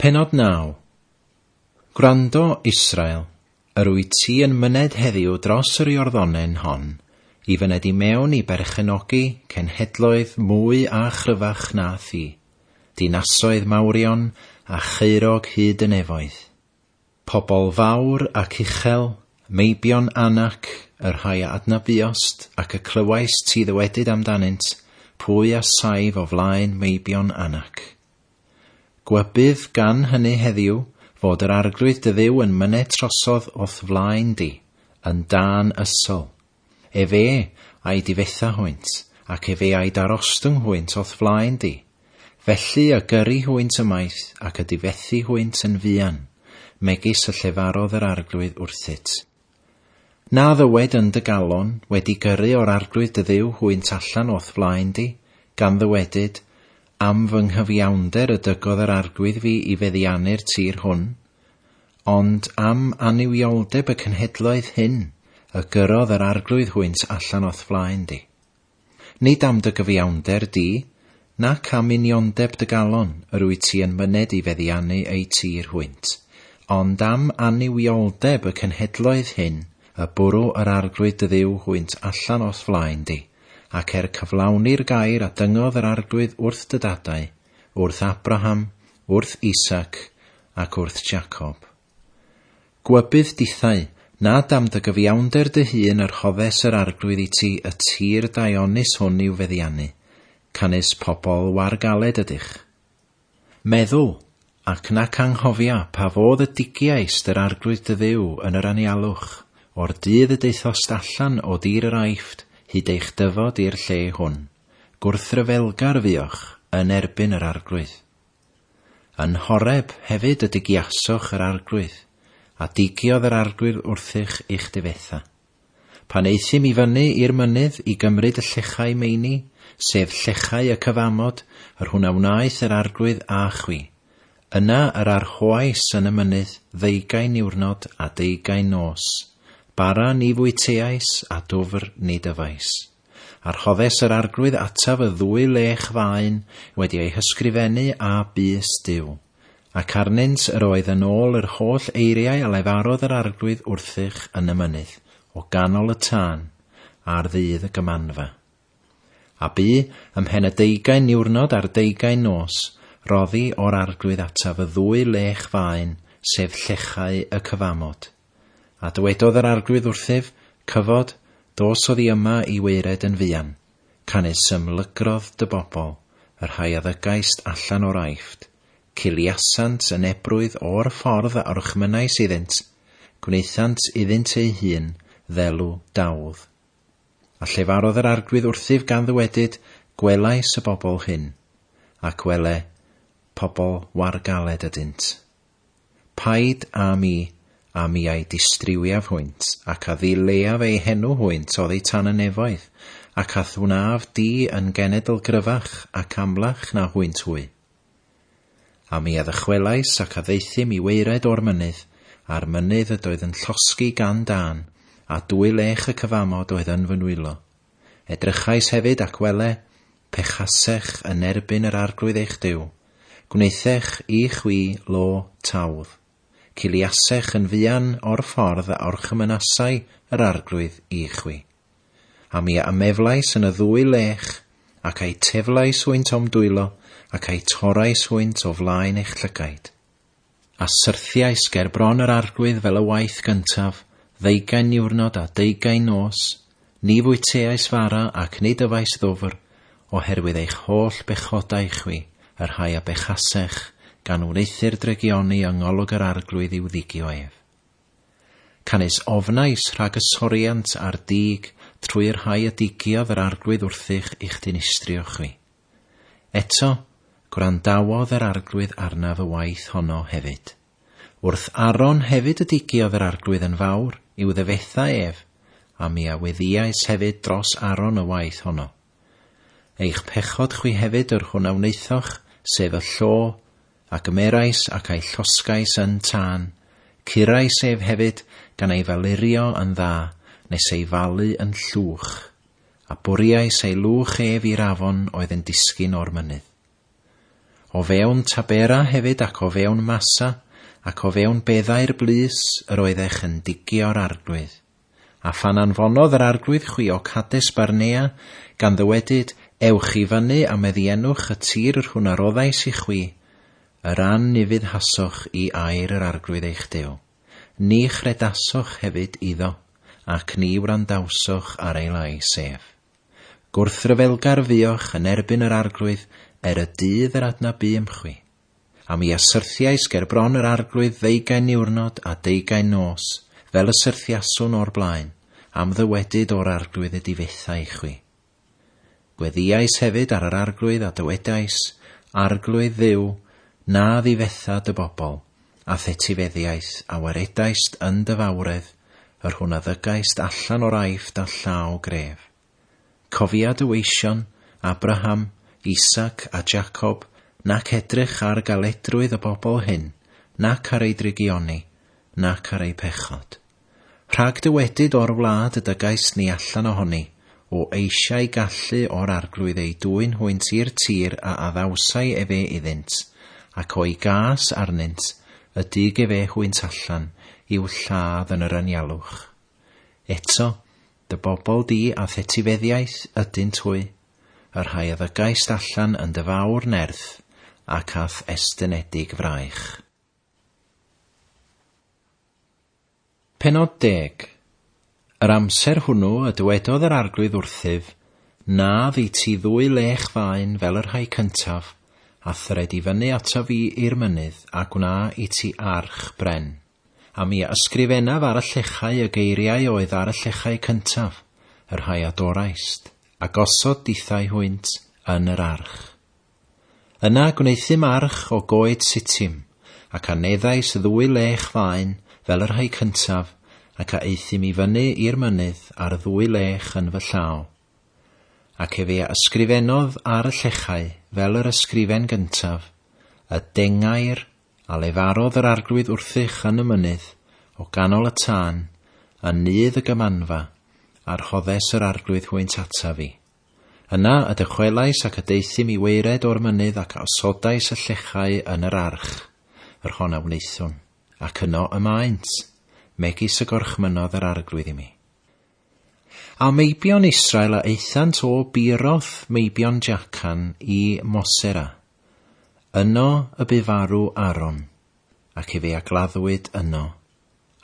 Pennod 9. Gwrando, Israel, yr wyt ti yn myned heddiw dros yr Iorddonen hon, i fyned i mewn i berchenogi cenhedloedd mwy a chryfach na thi, dinasoedd mawrion a chaerog hyd y nefoedd. Pobl fawr ac uchel, meibion Anac, y rhai a adnabuost, ac y clywaist ti ddywedyd amdanynt, pwy a saif o flaen meibion Anac. Gwybydd gan hynny heddiw, fod yr Arglwydd dy Dduw yn myned trosodd o'th flaen di, yn dân ysol. Efe a'i difetha hwynt, ac efe a'i darostwng hwynt o'th flaen di. Felly y gyrri hwynt ymaith, ac y difethu hwynt yn fuan, megis y llefarodd yr Arglwydd wrthyt. Na ddywed yn dy galon, wedi gyrru o'r Arglwydd dy Dduw hwynt allan o'th flaen di, gan ddywedyd, Am fy nghyfiawnder y dygodd yr Arglwydd fi i feddiannu'r tir hwn. Ond am annuwioldeb y cenhedloedd hyn y gyrrodd yr Arglwydd hwynt allan o'th flaen di. Nid am dy gyfiawnder di, nac am uniondeb dy galon, yr wyt ti yn myned i feddiannu eu tir hwynt, ond am annuwioldeb y cenhedloedd hyn y bwrw yr Arglwydd dy Dduw hwynt allan o'th flaen di, ac er cyflawni'r gair a dyngodd yr Arglwydd wrth dy dadau, wrth Abraham, wrth Isaac, ac wrth Jacob. Gwybydd dithau, nad am dy gyfiawnder dy hun yr rhoddes yr Arglwydd i ti y tir daionus hwn i'w feddiannu, canys pobl wargaled ydych. Meddwl, ac nac anghofia, pa fodd y digiaist yr Arglwydd dy Dduw yn yr anialwch, o'r dydd y daethost allan o dir yr Aifft hyd eich dyfod i'r lle hwn. Gwrthryfelgar fuoch yn erbyn yr Arglwydd. Yn Horeb hefyd y digiasoch yr Arglwydd, a digiodd yr Arglwydd wrthych i'ch difetha. Pan euthum i fyny i'r mynydd i gymryd y llechau meini, sef llechau y cyfamod, yr hwn a wnaeth yr Arglwydd â chwi, yna yr arhoais yn y mynydd ddeugain niwrnod a deugain nos, bara ni fwyteais a dwfr nid yfais. A rhoddes yr Arglwydd ataf y ddwy lech faen wedi eu hysgrifennu â bys Duw, ac arnynt yr oedd yn ôl yr holl eiriau a lefarodd yr Arglwydd wrthych yn y mynydd, o ganol y tân, ar ddydd y gymanfa. A bu, ymhen y deugain niwrnod a'r deugain nos, roddi o'r Arglwydd ataf y ddwy lech faen, sef llechau y cyfamod. A dywedodd yr Arglwydd wrthyf, Cyfod, dos oddi yma i waered yn fuan, canys ymlygrodd dy bobl, y rhai a ddygaist allan o'r Aifft, ciliasant yn ebrwydd o'r ffordd a orchmynnais iddynt, gwnaethant iddynt eu hun ddelw dawdd. A llefarodd yr Arglwydd wrthyf gan ddywedyd, Gwelais y bobl hyn, ac wele, pobl wargaled ydynt. Paid â mi, a mi a'u distriwiaf hwynt, ac a ddileaf eu henw hwynt oddi tan y nefoedd, ac a'th wnaf di yn genedl gryfach ac amlach na hwynt hwy. A mi a ddychwelais ac a ddaethum i waered o'r mynydd, a'r mynydd ydoedd yn llosgi gan dân, a dwy lech y cyfamod oedd yn fy nwylo. Edrychais hefyd, ac wele, pechasech yn erbyn yr Arglwydd eich Duw, Gwnaethech i chwi lo tawdd. Ciliasech yn fuan o'r ffordd a orchymynasai yr Arglwydd i chwi. A mi a ymeflais yn y ddwy lech, ac a'i teflais hwynt o'm dwylo, ac a'i torrais hwynt o flaen eich llygaid. A syrthiais ger bron yr Arglwydd fel y waith gyntaf, ddeugain niwrnod a deugain nos, ni fwyteais fara ac nid yfais ddwfr, oherwydd eich holl bechodau chwi, y rhai a bechasech, gan wneuthur drygioni yng ngolwg yr Arglwydd i'w ddigio ef. Canys ofnais rhag y soriant a'r dig trwy'r rhai y digiodd yr Arglwydd wrthych i'ch dinistrio chwi. Eto, gwrandawodd yr Arglwydd arnaf y waith honno hefyd. Wrth Aaron hefyd y digiodd yr Arglwydd yn fawr i'w ddifetha ef, a mi a weddïais hefyd dros Aaron y waith honno. Eich pechod chwi hefyd yr hwn a wnaethoch, sef y llo, a gymerais ac a'i llosgais yn tân, curais ef hefyd gan ei falurio yn dda, nes ei falu yn llwch. A bwriais ei lwch ef i'r afon oedd yn disgyn o'r mynydd. O fewn Tabera hefyd ac o fewn Massa, ac o fewn beddau'r blys yr oeddech yn digio'r arglwydd. A phan anfonodd yr arglwydd chwi o Cades Barnea, gan ddywedyd, Ewch i fyny a meddiennwch y tir yr hwn a roddais i chwi, yr anufuddhasoch i air yr arglwydd eich Duw. Ni chredasoch hefyd iddo, ac ni wrandawsoch ar ei lais ef. Gwrthryfelgar fuoch yn erbyn yr arglwydd er y dydd yr adnabûm chwi. A mi a syrthiais ger bron yr arglwydd ddeugain niwrnod a deugain nos, fel y syrthiaswn o'r blaen, am ddywedyd o'r arglwydd y difetha i chwi. Gweddïais hefyd ar yr arglwydd a dywedais, Arglwydd Dduw, na ddifetha dy bobl, a'th etifeddiaeth a waredaist yn dy fawredd, yr hwn a ddygaist allan o'r Aifft â llaw gref. Cofia dy weision, Abraham, Isaac a Jacob, nac edrych ar galedrwydd y bobl hyn, nac ar eu drygioni, nac ar eu pechod. Rhag dywedyd o'r wlad y dygaist ni allan ohoni, o eisiau gallu o'r Arglwydd eu dwyn hwynt i'r tir a addawsai efe iddynt, ac o'i gâs arnynt, y dug efe hwynt allan i'w lladd yn yr anialwch. Eto, dy bobl di a'th etifeddiaeth ydynt hwy, y rhai a ddygaist allan yn dy fawr nerth ac a'th estynedig fraich. Pennod deg. Yr amser hwnnw y dywedodd yr Arglwydd wrthyf, Na ddi ti ddwy lech faen fel y rhai cyntaf, a thred i fyny ataf fi i'r mynydd, a gwna i ti arch bren. A mi a ysgrifennaf ar y llechau y geiriau oedd ar y llechau cyntaf, y rhai a doraist, a gosod dithau hwynt yn yr arch. Yna gwneuthum arch o goed Sittim, ac a neddais ddwy lech faen, fel y rhai cyntaf, ac a euthum i fyny i'r mynydd a'r ddwy lech yn fy llaw. Ac efe a ysgrifennodd ar y llechau, fel yr ysgrifen gyntaf, y dengair a lefarodd yr Arglwydd wrthych yn y mynydd, o ganol y tân, yn nydd y gymanfa, a rhoddes yr Arglwydd hwynt ataf fi. Yna y dychwelais ac y deuthum i waered o'r mynydd ac a osodais y llechau yn yr arch, yr hon a wnaethwn, ac yno y maent, megis y gorchmynnodd yr Arglwydd i mi. A meibion Israel a aethant o Beeroth meibion Jacan i Mosera. Yno y bu farw Aaron, ac efe a gladdwyd yno,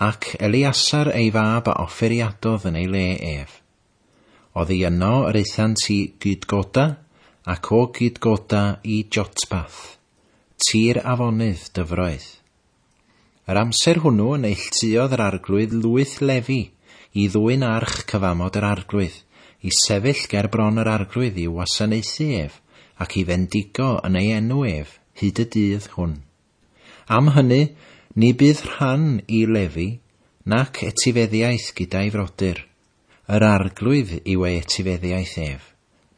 ac Eleasar ei fab a offeiriadodd yn ei le ef. Oddi yno yr aethant i Gudgoda, ac o Gudgoda i Jotbath, tir afonydd dyfroedd. Yr amser hwnnw y neilltuodd yr Arglwydd lwyth Lefi i ddwyn arch cyfamod yr Arglwydd, i sefyll ger bron yr Arglwydd i'w wasanaethu ef, ac i fendigo yn ei enw ef, hyd y dydd hwn. Am hynny, ni bydd rhan i Lefi, nac etifeddiaeth gyda'i frodyr. Yr Arglwydd yw ei etifeddiaeth ef,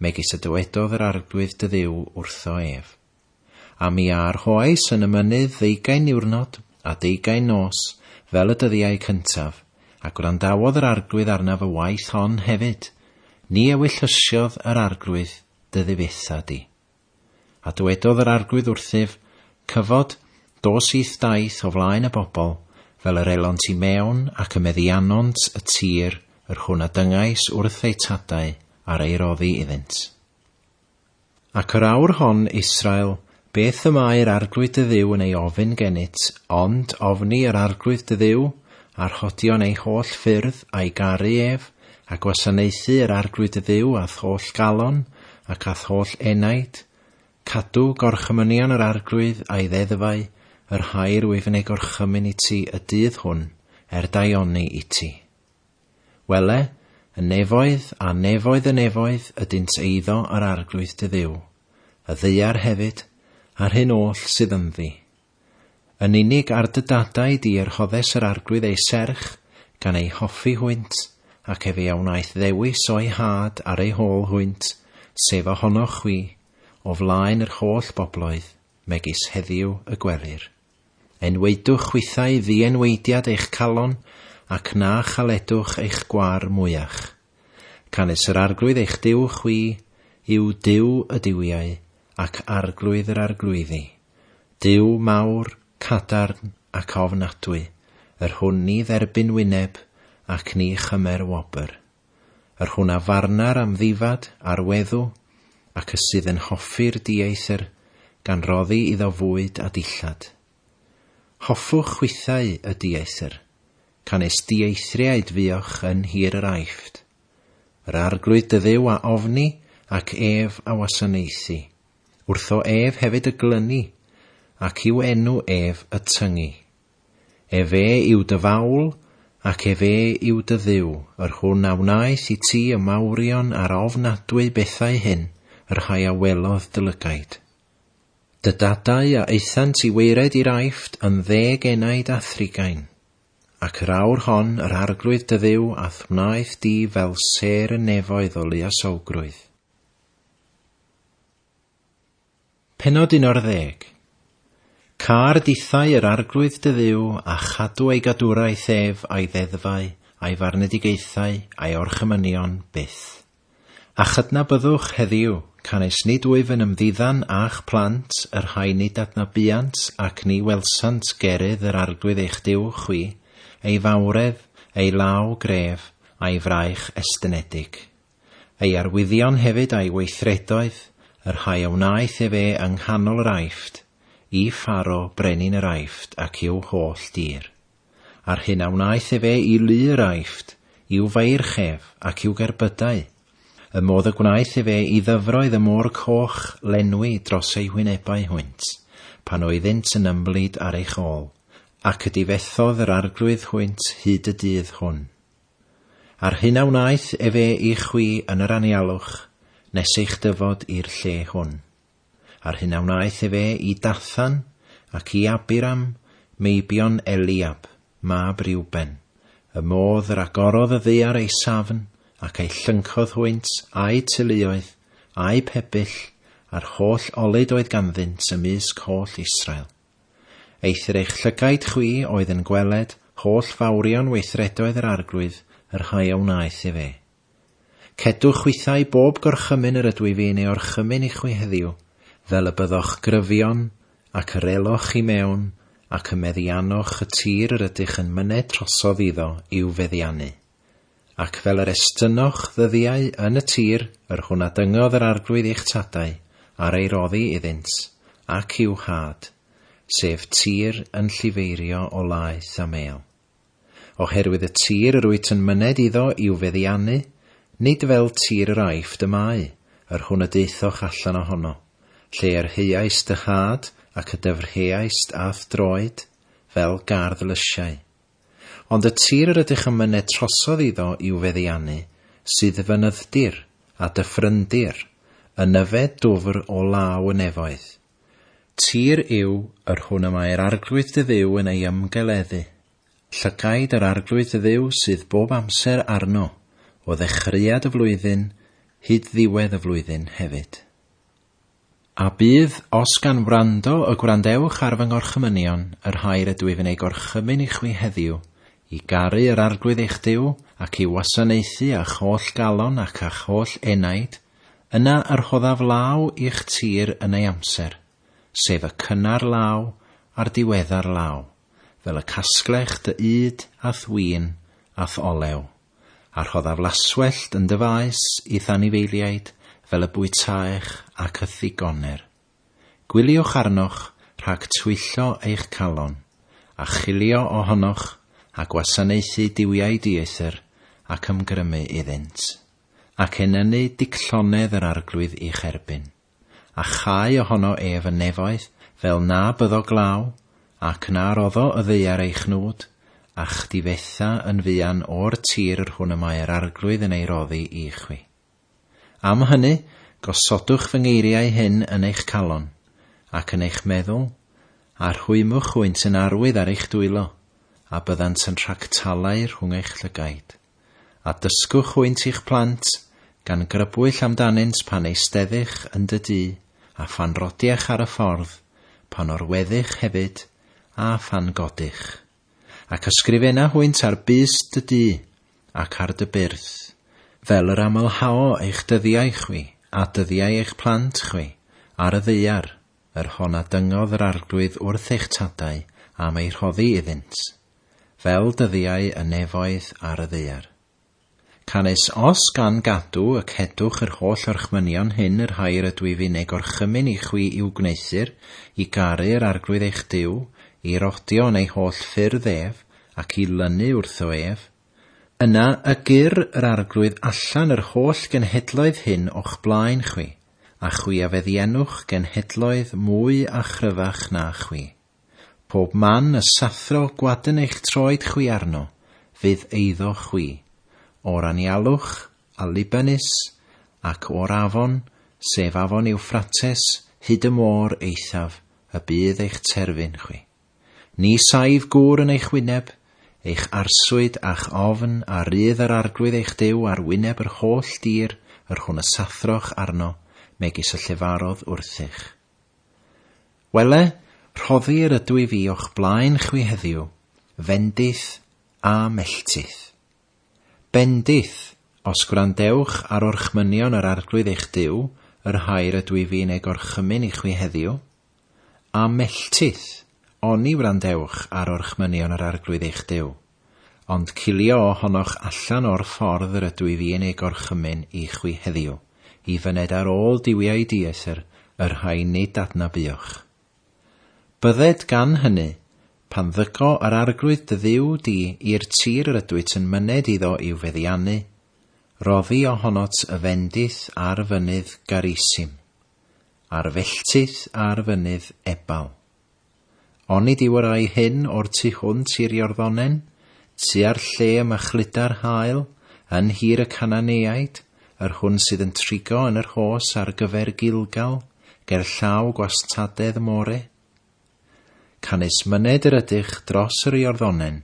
megis y dywedodd yr Arglwydd dy Dduw wrtho ef. A mi a arhoais yn y mynydd ddeugain niwrnod a deugain nos, fel y dyddiau cyntaf, a gwrandawodd yr Arglwydd arnaf y waith hon hefyd, ni ewyllysiodd yr Arglwydd dy ddifetha di. A dywedodd yr Arglwydd wrthyf, Cyfod, dos i'th daith o flaen y bobl, fel yr elont i mewn ac y meddianont y tir yr hwn a dyngais wrth eu tadau ar ei roddi iddynt. Ac yr awr hon, Israel, beth y mae'r Arglwydd dy Dduw yn ei ofyn gennyt, ond ofni yr Arglwydd dy Dduw, a rhodio'n ei holl ffyrdd, a'i garu ef, a gwasanaethu yr Arglwydd dy Dduw â'th holl galon, ac â'th holl enaid, cadw gorchymynion yr Arglwydd a'i ddeddfau, yr rhai yr wyf yn eu gorchymyn i ti y dydd hwn, er daioni i ti. Wele, y nefoedd a nefoedd y nefoedd ydynt eiddo yr Arglwydd dy Dduw, y ddaear hefyd, a'r hyn oll sydd ynddi. Yn unig ar dy dadau di yr rhoddes yr Arglwydd ei serch, gan eu hoffi hwynt, ac efe a wnaeth ddewis o'i had ar eu hôl hwynt, sef ohonoch chwi, o flaen yr holl bobloedd, megis heddiw y gwelir. Enwaedwch chwithau ddienwaediad eich calon, ac na chaledwch eich gwar mwyach. Canys yr Arglwydd eich Duw chwi yw Duw y duwiau, ac Arglwydd yr arglwyddi, Duw mawr, cadarn ac ofnadwy, yr hwn ni dderbyn wyneb ac ni chymer wobr, yr hwn a farnar amddifad a'r weddw, ac y sydd yn hoffi'r dieithr, gan roddi iddo fwyd a dillad. Hoffwch chwithau y dieithr, canys dieithriaid fuoch yn nhir yr Aifft. Yr Arglwydd dy Dduw a ofni, ac ef a wasanaethi. Wrtho ef hefyd y glyni, ac i'w enw ef y tyngi. Efe yw dy fawl, ac efe yw dy Dduw, yr hwn a wnaeth i ti y mawrion a'r ofnadwy bethau hyn, y rhai a welodd dy lygaid. Dy dadau a aethant i waered i'r Aifft yn ddeg enaid a thrigain. Ac yr awr hon yr Arglwydd dy Dduw a'th wnaeth di fel sêr y nefoedd o luosowgrwydd. Pennod 11. Câr dithau yr Arglwydd dy Dduw, a chadw ei gadwraeth ef, a'i ddeddfau, a'i farnedigaethau, a'i orchymynion, byth. A chydnabyddwch heddiw, canys nid wyf yn ymddiddan â'ch plant, y rhai nid adnabuant ac ni welsant gerydd yr Arglwydd eich Duw chwi, ei fawredd, ei law gref, a'i fraich estynedig. Ei arwyddion hefyd a'i weithredoedd, y rhai a wnaeth efe yng nghanol yr Aifft, i Pharo brenin yr Aifft ac i'w holl dir. A'r hyn a wnaeth efe i lu yr Aifft, i'w feirch ef, ac i'w gerbydau, y modd y gwnaeth efe i ddyfroedd y môr coch lenwi dros eu hwynebau hwynt, pan oeddynt yn ymlid ar eich ôl, ac y difethodd yr Arglwydd hwynt hyd y dydd hwn. A'r hyn a wnaeth efe i chwi yn yr anialwch, nes eich dyfod i'r lle hwn. A'r hyn a wnaeth efe i Dathan, ac i Abiram, meibion Eliab, mab Reuben, y modd yr agorodd y ddaear ei safn, ac ei llyncodd hwynt, a'u teuluoedd, a'u pebyll, a'r holl olud oedd ganddynt ymysg holl Israel. Eithr eich llygaid chwi oedd yn gweled holl fawrion weithredoedd yr Arglwydd, y rhai a wnaeth efe. Cedwch chwithau bob gorchymyn yr ydwyf fi'n ei orchymyn i chwi heddiw, fel y byddoch gryfion, ac yr eloch i mewn, ac y meddiannoch y tir yr ydych yn myned trosodd iddo i'w feddiannu. Ac fel yr estynnoch ddyddiau yn y tir yr hwn a dyngodd yr Arglwydd eich tadau, ar ei roddi iddynt, ac i'w had, sef tir yn llifeirio o laeth a mêl. Oherwydd y tir yr wyt yn myned iddo i'w feddiannu, nid fel tir yr Aifft y mae, yr hwn y daethoch allan ohono, lle yr heuaist dy had ac y dyfrheaist â'th droed, fel gardd lysiau. Ond y tir yr ydych yn myned trosodd iddo i'w feddiannu, sydd fynydd-dir, a dyffryndir, yn yfed dwfr o law y nefoedd. Tir yw yr hwn y mae'r Arglwydd dy Dduw yn ei ymgeleddu. Llygaid yr Arglwydd dy Dduw sydd bob amser arno, o ddechreuad y flwyddyn hyd ddiwedd y flwyddyn hefyd. A bydd, os gan wrando y gwrandewch ar fy ngorchymynion, y rhai yr ydwyf yn eu gorchymyn i chwi heddiw, i garu yr Arglwydd eich Duw, ac i'w wasanaethu â'ch holl galon ac â'ch holl enaid, Yna y rhoddaf law i'ch tir yn ei amser, sef y cynnar law a'r diweddar law, fel y casglech dy ŷd a'th win a'th olew. A rhoddaf laswellt yn dy faes i'th anifeiliaid, fel y bwytaech ac y'th ddigoner. Gwyliwch arnoch rhag twyllo eich calon, a chilio ohonoch, a gwasanaethu duwiau dieithr, ac ymgrymu iddynt. Ac enynnu dicllonedd yr Arglwydd i'ch erbyn. A chau ohono ef y nefoedd, fel na byddo glaw, ac na roddo y ddaear ei chnwd, a'ch difetha yn fuan o'r tir yr hwn y mae yr Arglwydd yn ei roddi i chwi. Am hynny, gosodwch fy ngeiriau hyn yn eich calon, ac yn eich meddwl, a rhwymwch hwynt yn arwydd ar eich dwylo, a byddant yn rhagtalau rhwng eich llygaid. A dysgwch hwynt i'ch plant, gan grybwyll amdanynt pan eisteddych yn dy dŷ, a phan rodiech ar y ffordd, pan orweddych hefyd, a phan godych. Ac ysgrifenna hwynt ar bys dy dŷ, ac ar dy byrth, fel yr amlhao eich dyddiau chwi, a dyddiau eich plant chwi, ar y ddaear, yr hon a dyngodd yr Arglwydd wrth eich tadau am ei rhoddi iddynt, fel dyddiau y nefoedd ar y ddaear. Canys os gan gadw y cedwch yr holl orchmynion hyn y rhai yr ydwyf fi'n eu gorchymyn i chwi i'w gwneuthur, i garu yr Arglwydd eich Duw, i rodio yn ei holl ffyrdd ef, ac i lynu wrtho ef, yna y gyr yr Arglwydd allan yr holl genhedloedd hyn o'ch blaen chwi, a chwi a feddiennwch genhedloedd mwy a chryfach na chwi. Pob man y sathro gwadn eich troed chwi arno, fydd eiddo chwi, o'r anialwch a Libanus, ac o'r afon, sef afon Iwffrates, hyd y môr eithaf, y bydd eich terfyn chwi. Ni saif gŵr yn eich wyneb, eich arswyd a'ch ofn a rydd yr Arglwydd eich Duw ar wyneb yr holl dir yr hwn y sathroch arno, megis y llefarodd wrthych. Wele, rhoddi yr ydw i fi o'ch blaen chwi heddiw, fendith a melltith. Bendith, os gwrandewch ar orchmynion yr Arglwydd eich Duw, yr rhai yr ydw i fi'n eu gorchymyn i chwi heddiw, a melltith, oni wrandewch ar orchmynion yr Arglwydd eich Duw, ond cilio ohonoch allan o'r ffordd yr ydw i fi yn ei gorchymyn i chwi heddiw, i fyned ar ôl duwiau dieithr, y rhai nid adnabuoch. Bydded gan hynny, pan ddygo yr Arglwydd dy Dduw di i'r tir yr ydwyt yn myned iddo i'w feddiannu, roddi ohonot y fendith ar fynydd Garisim, a'r felltith ar fynydd Ebal. Onid yw y rhai hyn o'r tu hwnt i'r Iorddonen, tua'r lle y machluda'r haul, yn nhir y Cananeaid, yr hwn sydd yn trigo yn yr hos ar gyfer Gilgal, ger llaw gwastadedd More? Canys myned yr ydych dros yr Iorddonen,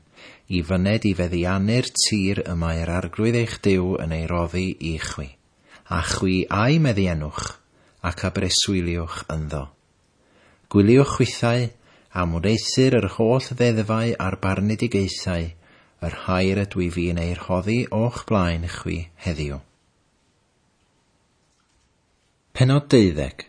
i fyned i feddiannu'r tir y mae yr Arglwydd eich Duw yn ei roddi i chwi, a chwi a'i meddiennwch, ac a breswyliwch ynddo. Gwyliwch chwithau am wneuthur yr holl ddeddfau a'r barnedigaethau, y rhai yr ydw i fi'n eu rhoddi o'ch blaen chwi heddiw. Pennod 12.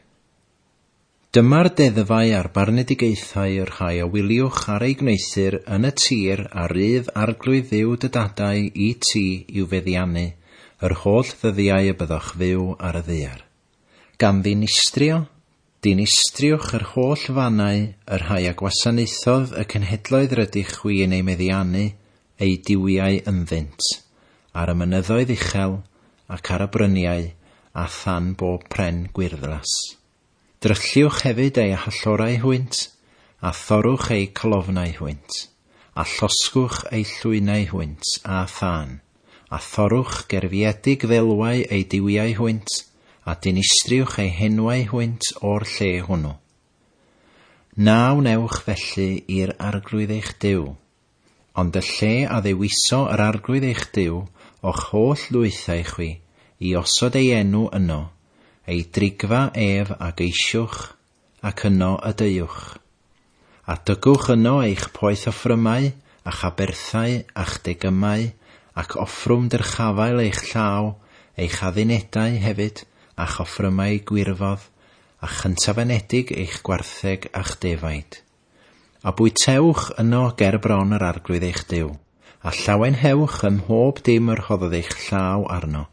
Dyma'r deddfau a'r barnedigaethau y rhai a wyliwch ar eu gwneuthur yn y tir a rydd Arglwydd Dduw dy dadau i ti i'w feddiannu yr holl ddyddiau y byddoch fyw ar y ddaear. Gan ddinistrio, Dinistriwch yr holl fannau, y rhai a gwasanaethodd y cenhedloedd rydych chwi yn eu meddiannu, eu duwiau ynddynt, ar y mynyddoedd uchel, ac ar y bryniau, a than bob pren gwyrddlas. Drylliwch hefyd eu hallorau hwynt, a thorrwch eu colofnau hwynt, a llosgwch eu llwynau hwynt â thân, a thorrwch gerfiedig ddelwau eu duwiau hwynt, a dinistriwch eu henwau hwynt o'r lle hwnnw. Na wnewch felly i'r Arglwydd eich Duw, ond y lle a ddewiso yr Arglwydd eich Duw o'ch holl lwythau chwi, i osod ei enw yno, ei drigfa ef a geisiwch, ac yno y deuwch. A dygwch yno eich poeth offrymau, a'ch aberthau, a'ch degymau, ac offrwm dyrchafael eich llaw, eich addunedau hefyd, a'ch offrymau gwirfodd, a chyntaf-anedig eich gwartheg a'ch defaid. A bwytewch yno ger bron yr Arglwydd eich Duw, a llawenhewch ym mhob dim yr rhoddodd eich llaw arno,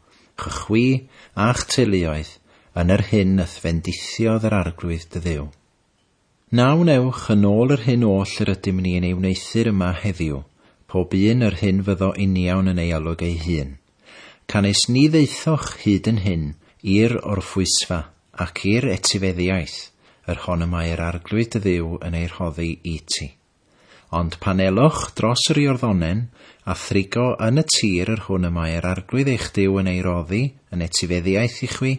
chwi a'ch teuluoedd, yn yr hyn y'th fendithiodd yr Arglwydd dy Dduw. Na wnewch yn ôl yr hyn oll yr ydym ni yn ei wneuthur yma heddiw, pob un yr hyn fyddo uniawn yn ei olwg ei hun. Canys ni ddaethoch hyd yn hyn i'r orffwysfa ac i'r etifeddiaeth, yr hon y mae yr Arglwydd dy Dduw yn ei rhoddi i ti. Ond pan eloch dros yr Iorddonen, a thrigo yn y tir yr hwn y mae yr Arglwydd eich Duw yn ei roddi yn etifeddiaeth i chwi,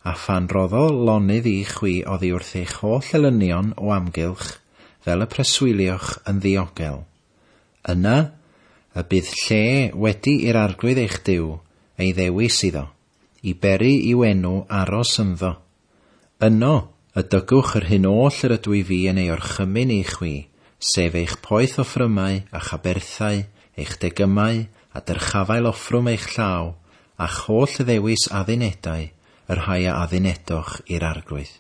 a phan roddo lonydd i chwi oddi wrth eich holl elynion o amgylch, fel y preswylioch yn ddiogel, yna y bydd lle wedi i'r Arglwydd eich Duw ei ddewis iddo, i beri i'w enw aros ynddo. Yno, y dygwch yr hyn oll yr ydw i fi yn ei orchymyn i chwi, sef eich poeth offrymau a'ch aberthau, eich degymau, a dyrchafael offrwm eich llaw, a'ch holl ddewis addunedau, y rhai a addunedoch i'r Arglwydd.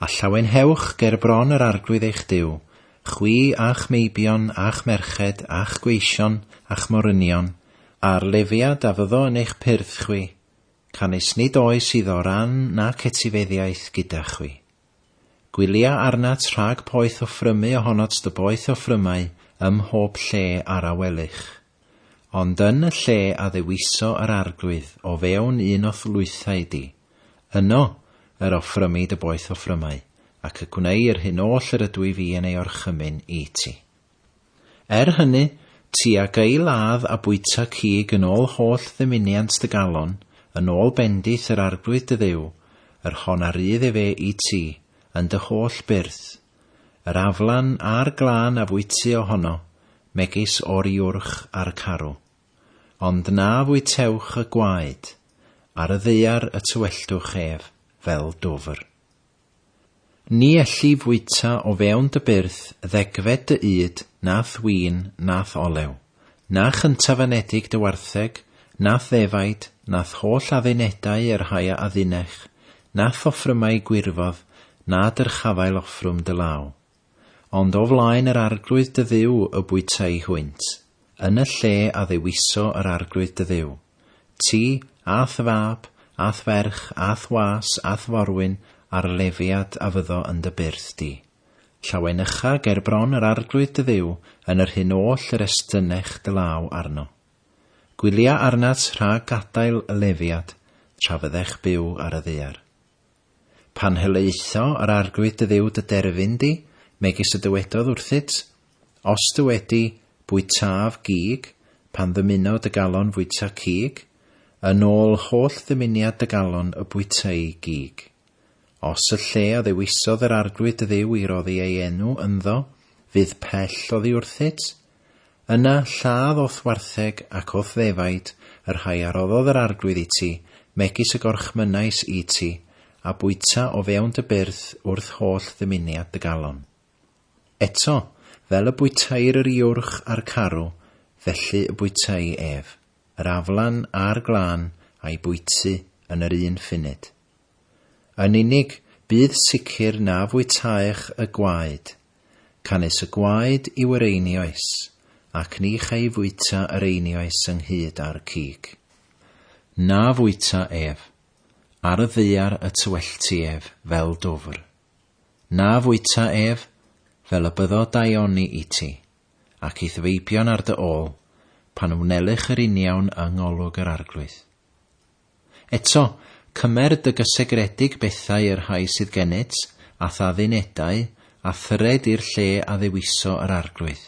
A llawenhewch ger bron yr Arglwydd eich Duw, chwi a'ch meibion a'ch merched a'ch gweision a'ch morynion, a'r Lefiad a fyddo yn eich pyrth chwi, canys nid oes iddo ran nac etifeddiaeth gyda chwi. Gwylia arnat rhag poeth offrymu ohonot dy boeth offrymau ym mhob lle ar a welych. Ond yn y lle a ddewiso yr Arglwydd o fewn un o'th lwythau di, yno yr offrymi dy boeth offrymau, ac y gwnei yr hyn oll yr ydwyf fi yn ei orchymyn i ti. Er hynny, ti a gei ladd a bwyta cig yn ôl holl ddymuniant dy galon, yn ôl bendith yr Arglwydd dy Dduw, yr hon a rydd efe i ti, yn dy holl byrth, Yr aflan a'r glân a fwyty ohono, megis o'r iwrch a'r carw. Ond na fwytewch y gwaed, ar y ddaear y tywelltwch ef, fel dwfr. Ni elli fwyta o fewn dy byrth ddegfed dy ŷd, na'th win, na'th olew, na chyntaf-anedig dy wartheg, na'th ddefaid, na'th holl addunedau y rhai a addunech, na'th offrymau gwirfodd, na dyrchafael offrwm dy law. Ond o flaen yr Arglwydd dy Dduw y bwytai hwynt, yn y lle a ddewiso yr Arglwydd dy Dduw, ti, a'th fab, a'th ferch, a'th was, a'th forwyn, a'r Lefiad a fyddo yn dy byrth di. Llawenycha ger bron yr Arglwydd dy Dduw yn yr hyn oll yr estynnech dy law arno. Gwylia arnat rhag gadael y Lefiad tra fyddech byw ar y ddaear. Pan helaetho yr Arglwydd dy Dduw dy derfyn di, megis y dywedodd wrthyt, Os dywedi, Bwytaf gig, pan ddymuno dy galon fwyta cig, yn ôl holl ddymuniad dy galon y bwytei gig. Os y lle a ddewisodd yr Arglwydd dy Dduw i roddi ei enw ynddo, fydd pell oddi wrthyt, Yna lladd o'th wartheg ac o'th ddefaid, y rhai a roddodd yr Arglwydd i ti, megis y gorchmynnais i ti, a bwyta o fewn dy byrth wrth holl ddymuniad dy galon. Eto, fel y bwyteir yr iwrch a'r carw, felly y bwytei ef, yr aflan a'r glân, a'i bwyty yn yr un ffunud. Yn unig, bydd sicr na fwytaech y gwaed, Canys y gwaed yw yr einioes, ac ni chei fwyta yr einioes ynghyd â'r cig. Na fwyta ef. Ar y ddaear y tywellti ef, fel dwfr. Na fwyta ef, fel y byddo daioni i ti, ac i'th feibion ar dy ôl, pan wnelych yr uniawn yng ngolwg yr Arglwydd. Eto, cymer dy gysegredig bethau y rhai sydd gennyt, a'th addunedau, a thyred i'r lle a ddewiso yr Arglwydd.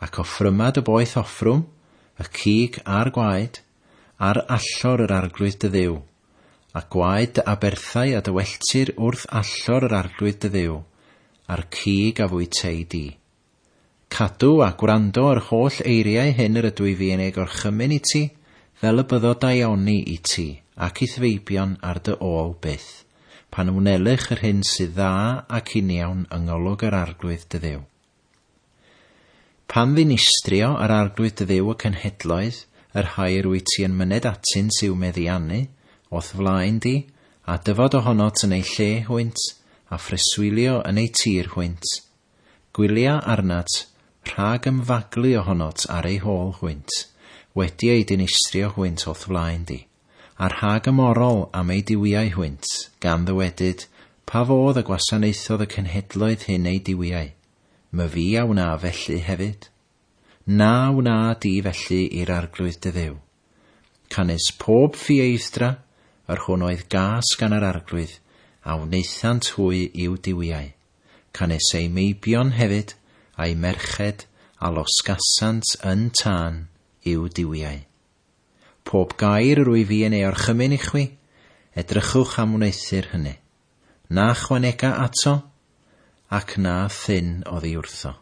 Ac offryma dy boeth offrwm, y cig a'r gwaed, ar allor yr Arglwydd dy Dduw, a gwaed dy aberthau a dy welltir wrth allor yr Arglwydd dy Dduw, a'r cig a fwytei di. Cadw a gwrando yr holl eiriau hyn yr ydw i fi yn eu gorchymyn i ti, fel y byddo daioni i ti ac i'th feibion ar dy ôl byth, pan wnelych yr hyn sydd dda ac uniawn yng ngolwg yr Arglwydd dy Dduw. Pan ddinistrio yr Arglwydd dy Dduw y cenhedloedd, y rhai yr wyt ti yn myned atynt i'w meddiannu, o'th flaen di, a dyfod ohonot yn eu lle hwynt, a phreswylio yn eu tir hwynt, Gwylia arnat, rhag ymfaglu ohonot ar eu hôl hwynt, wedi eu dinistrio hwynt o'th flaen di, a rhag ymorol am eu duwiau hwynt, gan ddywedyd, Pa fodd y gwasanaethodd y cenhedloedd hyn eu duwiau? Myfi a wna felly hefyd. Na wna di felly i'r Arglwydd dy Dduw. Canys pob ffieidd-dra, yr hwn oedd gas gan yr Arglwydd, a wnaethant hwy i'w duwiau. Canys eu meibion hefyd, a'u merched, a losgasant yn tân i'w duwiau. Pob gair yr wyf fi yn ei orchymyn i chwi, edrychwch am wneuthur hynny. Na chwanega ato, ac na thyn oddi wrtho.